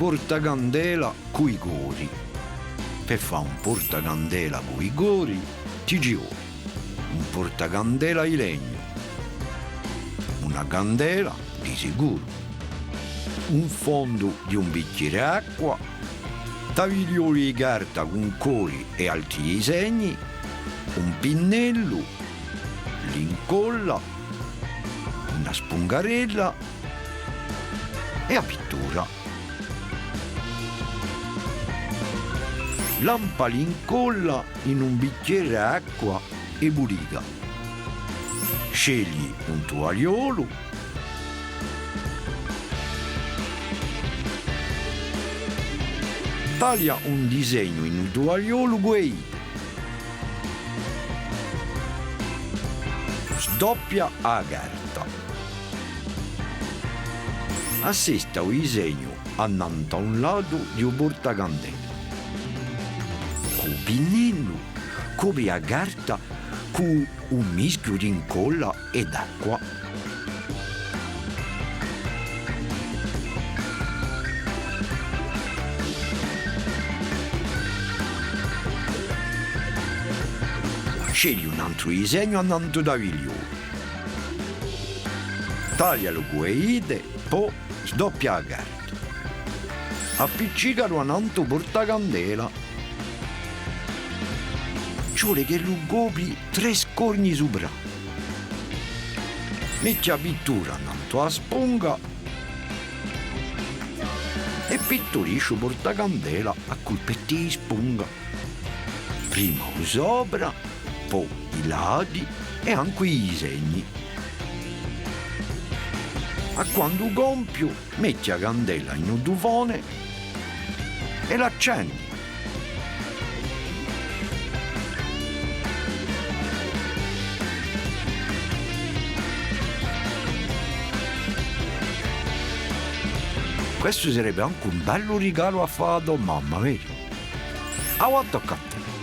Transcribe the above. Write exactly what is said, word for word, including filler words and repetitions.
portacandela cù i cori. Per fà un portacandela cù i cori, ti ci vole un portacandela di legnu, una candela, di sicuru, un fondu di un bichjeru d'acqua, taviglioli di carta cù cori è altri disegni, un pinnellu, l'incolla, una spungarella è a pittura. Lampa l'incolla in un bichjeru d'acqua è bulica. Scegli un tuvagliolu. Taglia un disegnu in u tuvagliolu cù e dite. Sdoppia a carta. Assesta u disegnu annantu à un latu di u portacandela. Cù u pinnellu, copri a carta cù un mischju d'incolla è d'acqua. Scegli un antru disegnu annantu à u tavigliolu. Taglialu cù e dite, po sdoppia a carta. Appiccicalu annantu à u portacandela. Ci vole ch'ellu copri trè scorni suprà. Metti a pittura annantu à a spunga è pitturisci u portacandela à culpetti di spunga. Prima u sopra, po i lati è ancu i disegni. À quandu compiu, metti a candela in u tufone è l'accendi. Questu sarebbe ancu un bellu rigalu à fà à a to mamma, veru? Avà tocca à tè.